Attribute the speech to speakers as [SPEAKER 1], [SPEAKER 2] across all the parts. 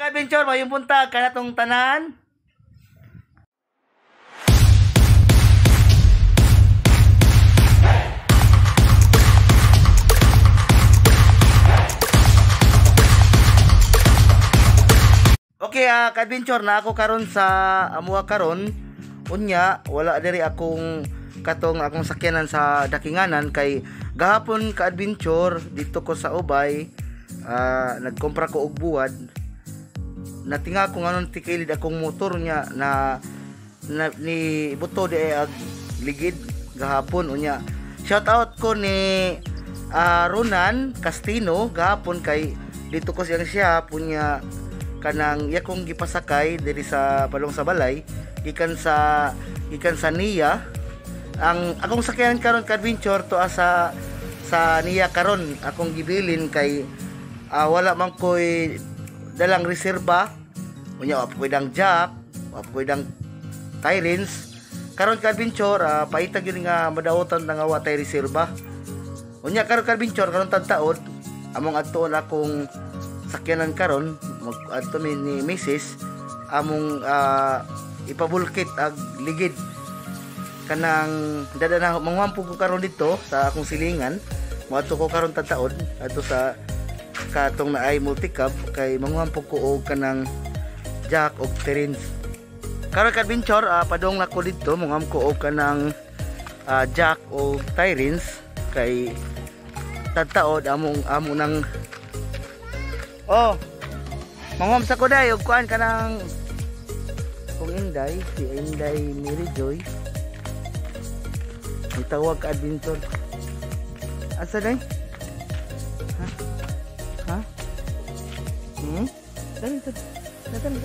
[SPEAKER 1] Ka-adventure, mayong buntag kanatong tanan. Okay, ka-adventure na ako karon sa amuha karon. Unya, wala diri akong katong akong sakyanan sa dakinganan kay gahapon ka-adventure dito ko sa Ubay, nagkompra ko og buwad. Natinga ko nganon tikilid akong motor niya na ni buto di ag ligid gahapon. Unya, shout out ko ni Ronan Castino gahapon kay dito ko siyang siya punya kanang iya kong gipasakay diri sa palong sa balay gikan sa niya. Ang akong sakyanan karon ka-adventure to sa niya karon akong gibilin kay wala man koy dalang reserba. Unya wa koy dang jack, wa koy dang tyrens. Karon ka-adventure paita gyud nga madaotan na nga wa tay reserba. Unya karon ka-adventure karon tagtaod among adtuon akong sakyanan karon mag-adto mi ni Mrs. among ipabulkit ag ligid kanang dada na mangwampo ko karon dito sa akong silingan. Moadto ko karon tagtaod adto sa katong naay multicab kay mangwampo ko og kanang jack og terrains. Karon ka-adventure padung na ko didto mangwam ko og kanang jack og tyrens kay tagtaod among amo nang oh mangwam sa kuday og kuan kanang kung Inday, si Inday Mary Joy itawag ka adventure. Asa day? Ha? Ha? Hmm? Dali, dali. Dali.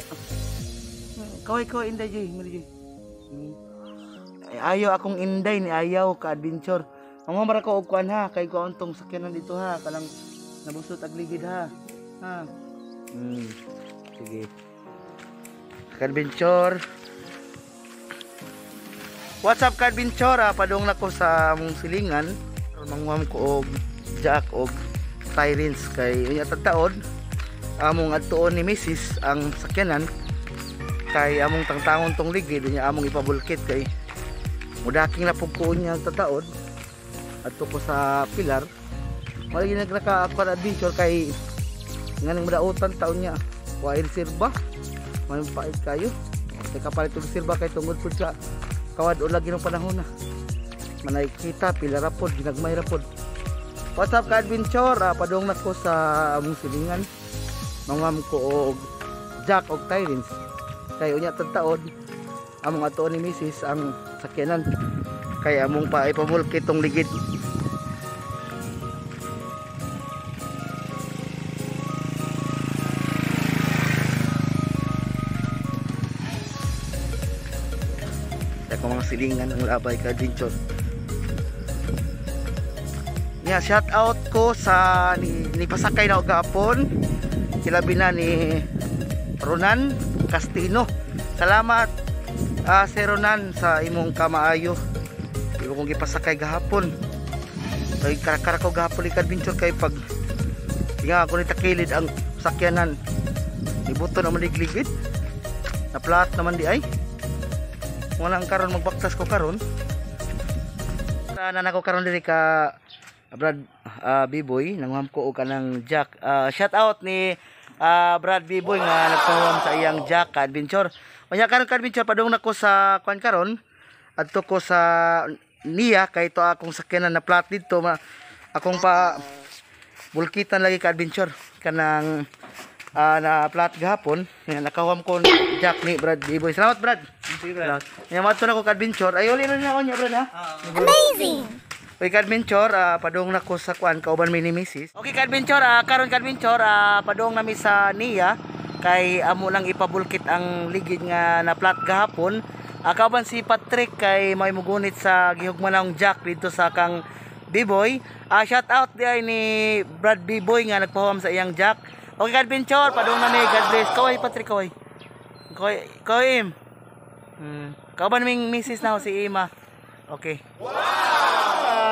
[SPEAKER 1] Kaway, kaway Inday Joy, Mary Joy. Ay, ayaw akong Inday ni ayaw ka adventure. Mangwam ra ko og kuan ha, kay kuan tong sakyanan dito ha, kanang nabusot ag ligid ha. Ha. Sige. Ka-adventure. What's up ka-adventure? Padung na ko sa among silingan. Manguham ko og jack og tyrens kay unya tagtaod among adtuon ni Mrs. ang sakyanan kay among tangtangon tong ligid unya among ipabulkit kay mudaking na pug ko unya tagtaod adto ko sa pilar. Wala gyud nagka adventure kay nganing madautan taon niya wa reserba may pait kayo kay kapalit og reserba kay tungod pud sa kawad o lagi ng panahon na manay kita pila ra pod ginagmay ra pod. What's up ka-adventure? Padung na ko sa among silingan, mangwam ko og jack og tyrens kay unya tagtaod among atuon ni Mrs. ang sakyanan kay among pa ipamulkit tong ligid. Ako mga silingan ang labay ka-adventure. Nya, shout out ko sa ni pasakay na og gapon kilabi na ni Ronan Castino. Salamat Sir Ronan sa imong kamaayo. Imo kong gipasakay gahapon. Kay karakara ko gahapon ni ka-adventure kay pag nga ako ni takilid ang sakyanan. Ibuto naman ligligid. Na plat naman di ay. Wala ang karon magbaktas ko karon. Tanan ako karon diri ka Brad B-Boy, nanguham ko og kanang jack. Shout out ni Brad B-Boy nga nagpahuam sa iyang jack ka-adventure. Unya karon ka-adventure padung nako sa kuan karon. Adto ko sa niya kay to akong sakyanan na plat didto akong pa bulkitan lagi ka-adventure kanang na plat gahapon. Nakahuam ko jack ni Brad B-Boy. Salamat Brad.
[SPEAKER 2] Sige Brad.
[SPEAKER 1] Nya madto na ko ka-adventure. Ay uli na ako niya Brad ha.
[SPEAKER 3] Amazing.
[SPEAKER 1] Okay ka-adventure, padung na ko sa kuan kauban mi ni Mrs. Okay ka-adventure, karon ka-adventure, padung na mi sa niya kay amo lang ipabulkit ang ligid nga na plat gahapon. Kauban si Patrick kay may mugunit sa gihugma na jack dito sa kang B-Boy. Shout out di ay ni Brad B-Boy nga nagpahuam sa iyang jack. Okay ka-adventure, padung na mi. God bless. Kaway Patrick, kaway. Kaway, kaway im. Kauban ming Mrs. na si Ima. Okay. Wow!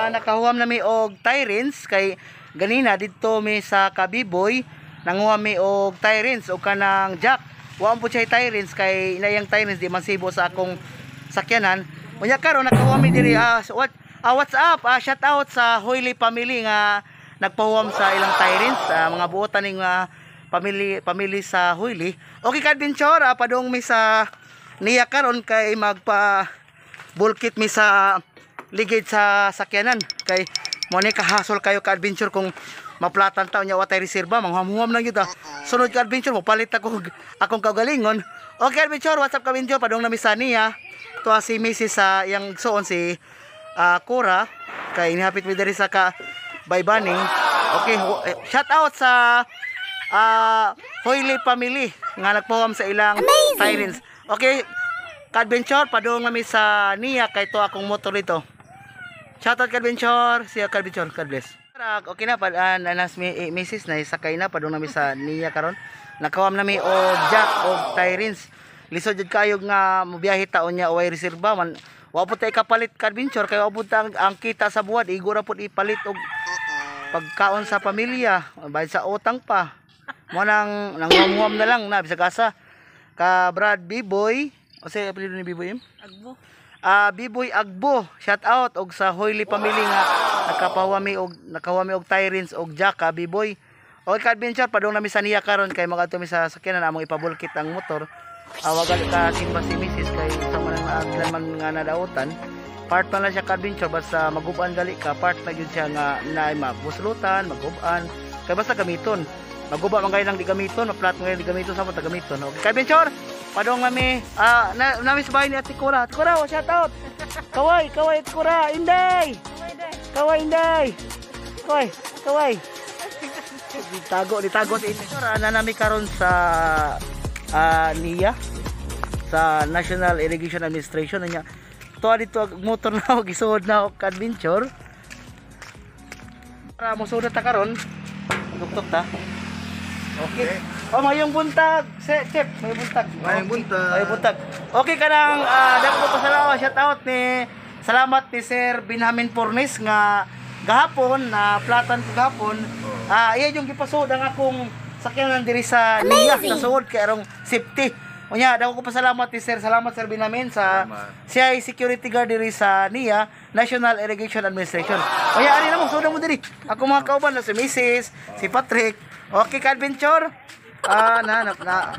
[SPEAKER 1] Nakahuam na mi og tyrens kay ganina didto mi sa Kabiboy. Nanguha mi og tyrants og kanang jack. Wa po siya tyrants kay inayang tyrants di man sibo sa akong sakyanan. Unya karon nakahuam mi diri, what's up? Shout out sa Hoyli family nga nagpahuam sa ilang tyrants, mga buotan ning family family sa Hoyli. Okay ka-adventure, padung mi sa niya karon kay magpa bulkit mi sa ligid sa sakyanan kay mo ni kahasol kayo ka-adventure kung maplatan ta nya wa tay reserba, manghuam-huam lang gyud. Sunod ka-adventure mo palit ako akong kaugalingon. Okay adventure, what's up ka-adventure, padung nami sa niya. Tuwa si Mrs. sa iyang suon si Cora kay inihapit mi diri sa ka Baybaning. Okay, shout out sa Hoyli family nga nagpahuam sa ilang tyrants. Okay, ka-adventure, padung nami sa niya kay to akong motor dito. Shout out ka-adventure, siya ka-adventure, God bless. Okay na pa nanas mi Mrs. na sakay na padung nami sa niya karon. Nakawam nami og jack og tyrants. Lisod jud kayo nga mobiyahe taon niya way reserba man. Wa pud tay kapalit ka-adventure kay wa pud ang kita sa buwan igora pud ipalit og pagkaon sa pamilya, bayad sa utang pa. Mo nang nanghuam na lang na bisag asa. Ka Brad B-Boy, o sa apelyido ni B-Boy?
[SPEAKER 2] Agbo.
[SPEAKER 1] B-Boy Agbo, shout out og sa Hoyli family nga nakawami og tyrants og jack ka B-Boy. Okay ka-adventure, padung nami sa niya karon kay magadto mi sa sakyanan among ipabulkit ang motor. Wagal ka simba si Mrs. kay sa man ang man nga nadautan. Part man lang siya ka-adventure basta maguban gali ka, part na gyud siya nga naay mabuslutan, maguban. Kay basta gamiton. Maguba man kayo lang di gamiton, maplat man kayo di gamiton sa mga gamiton. Okay, ka-adventure, padung nami nami sa bahay ni Ate Cora. Ate Cora, shout out. Kaway, kaway Ate Cora, Inday. Kaway Inday. Kaway, kaway. Ditago si Inday. Na nami karon sa NIA, sa National Irrigation Administration niya. Tuwa dito ang motor na ako, gisuod na ako ka-adventure. Para mosuod ta karon. Tuktok ta. Okay. Oh, mayong buntag. Chef, mayong buntag.
[SPEAKER 4] Mayong buntag.
[SPEAKER 1] Mayong buntag. Okay kanang dako ko pasalamat, shout out ni salamat ni Sir Benjamin Pornes nga gahapon na platan ko gahapon. Iya yung gipasuod ang akong sakyanan diri sa NIA sa suod kay arong safety. Unya dako ko pasalamat ni Sir, salamat Sir Benjamin sa siya ay security guard diri sa NIA, National Irrigation Administration. Unya ani na mo suod mo diri. Ako mga kauban na si Mrs., si Patrick. Okay ka-adventure. Na na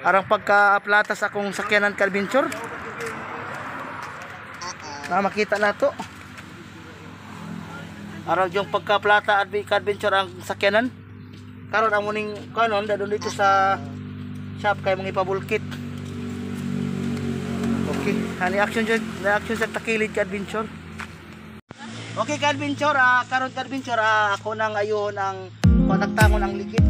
[SPEAKER 1] arang pagka-plata sa akong sakyanan ka-adventure. Na makita na to. Arang yung pagka-plata ka-adventure ang sakyanan. Karon ang muning kanon dadon dito sa shop kay mga ipabulkit. Okay, ani action jud, na action sa takilid ka-adventure. Okay ka-adventure, karon ka-adventure, ako nang ayon ang kontaktangon ang ligid.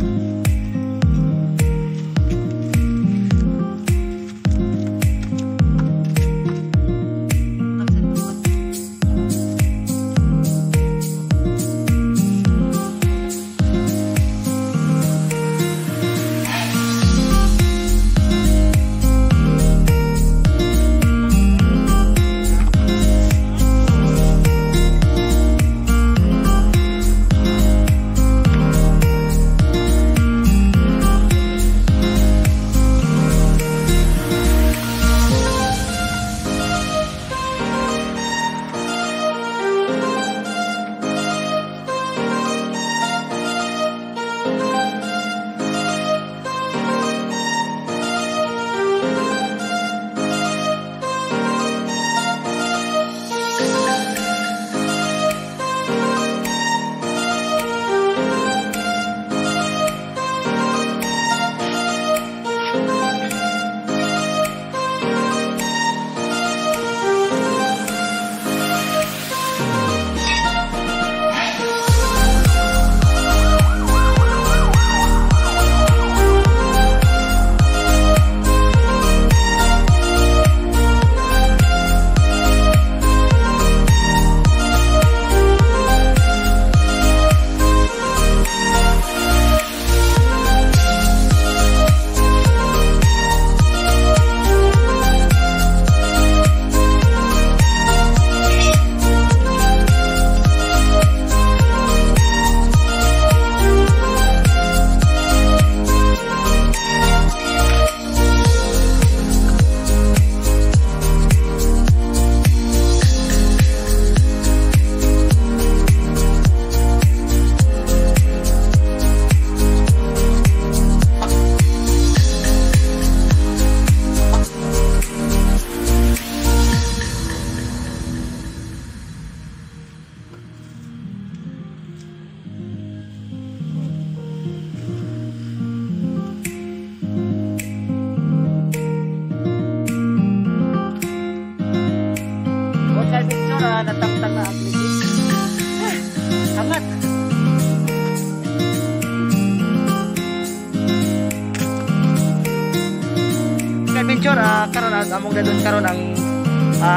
[SPEAKER 1] ka-adventure, karon among dadon karon ang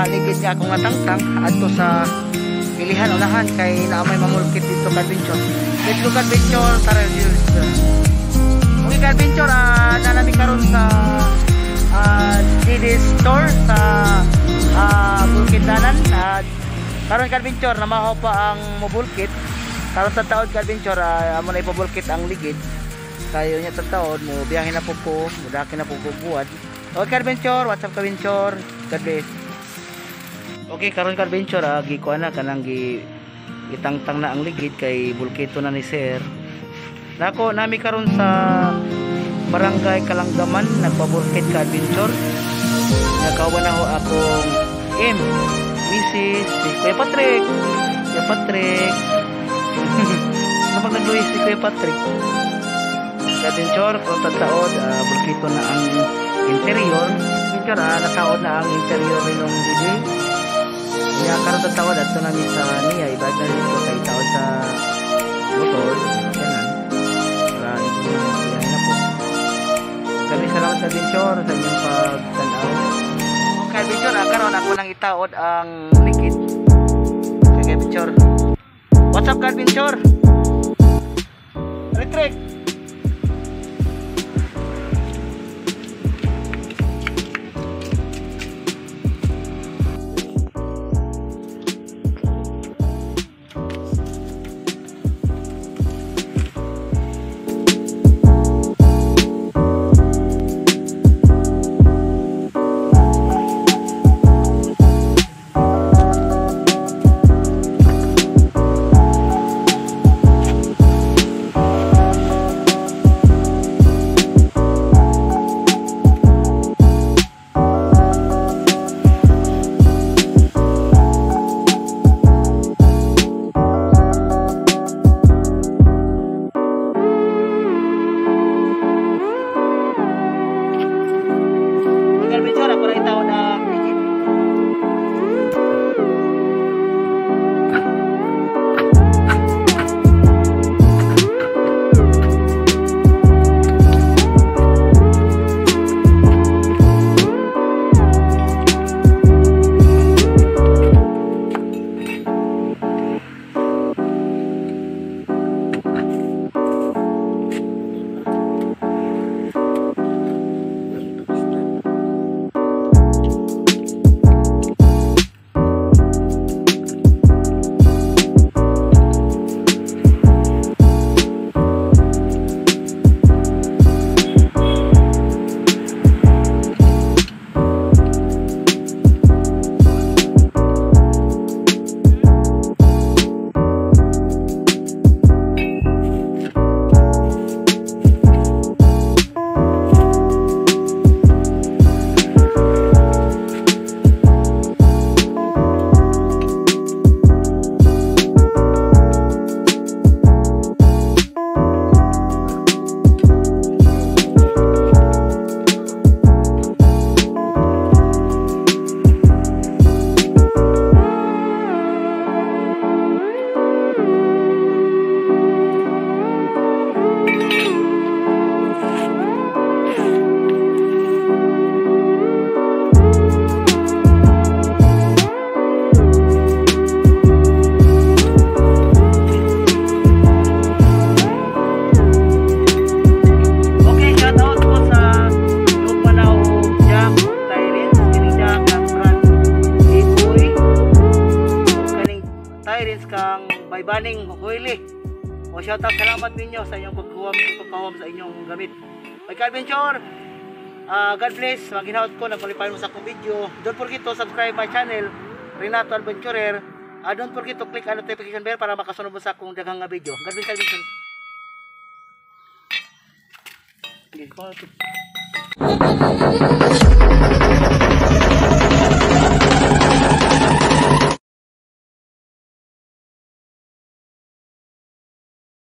[SPEAKER 1] ligid nga akong natangtang adto sa ilihan unahan kay naa may mamulkit dito ka-adventure. Let's go ka-adventure, tara. Okay ka-adventure, nanami karon sa DD store sa Bulkitanan. Karon ka-adventure, namahaw pa ang mobulkit. Karon sa taod ka-adventure, amo na ipabulkit ang ligid. Kayo niya taod mo biyahe na po ko, mudaki na po ko buwad. Okay ka-adventure, what's up ka-adventure? God bless. Okay karon ka-adventure, gikuan na kanang gitangtang na ang ligid kay bulkito na ni sir. Nako nami karon sa Barangay Kalanggaman nagpabulkit ka-adventure. Nakawan na ho akong M, Mrs. si Kuya Patrick. Kuya Patrick. Kapag nagluwis si Kuya Patrick. Ka-adventure, kung tataod, bulkito na ang interior. Adventure, nataod na ang interior ng DJ. Niya karon tataod adto nami sa niya, ibag na dito kay taod sa motor. Kanan. Para biyahe na po. Kami salamat sa adventure sa inyong pagtanaw. Okay, adventure, karon ako nang itaod ang likid. Okay, adventure. What's up, ka-adventure? Electric. Kang Baybaning Huili. O shout out, salamat ninyo sa inyong pagpahawam sa inyong gamit. Okay ka-adventure, God bless. Maginhaot ko, nagpalipayan mo sa akong video. Don't forget to subscribe my channel, Renato Adventurer. Don't forget to click ang notification bell para makasunod mo sa akong daghang nga video. God bless, ka-adventure. Okay,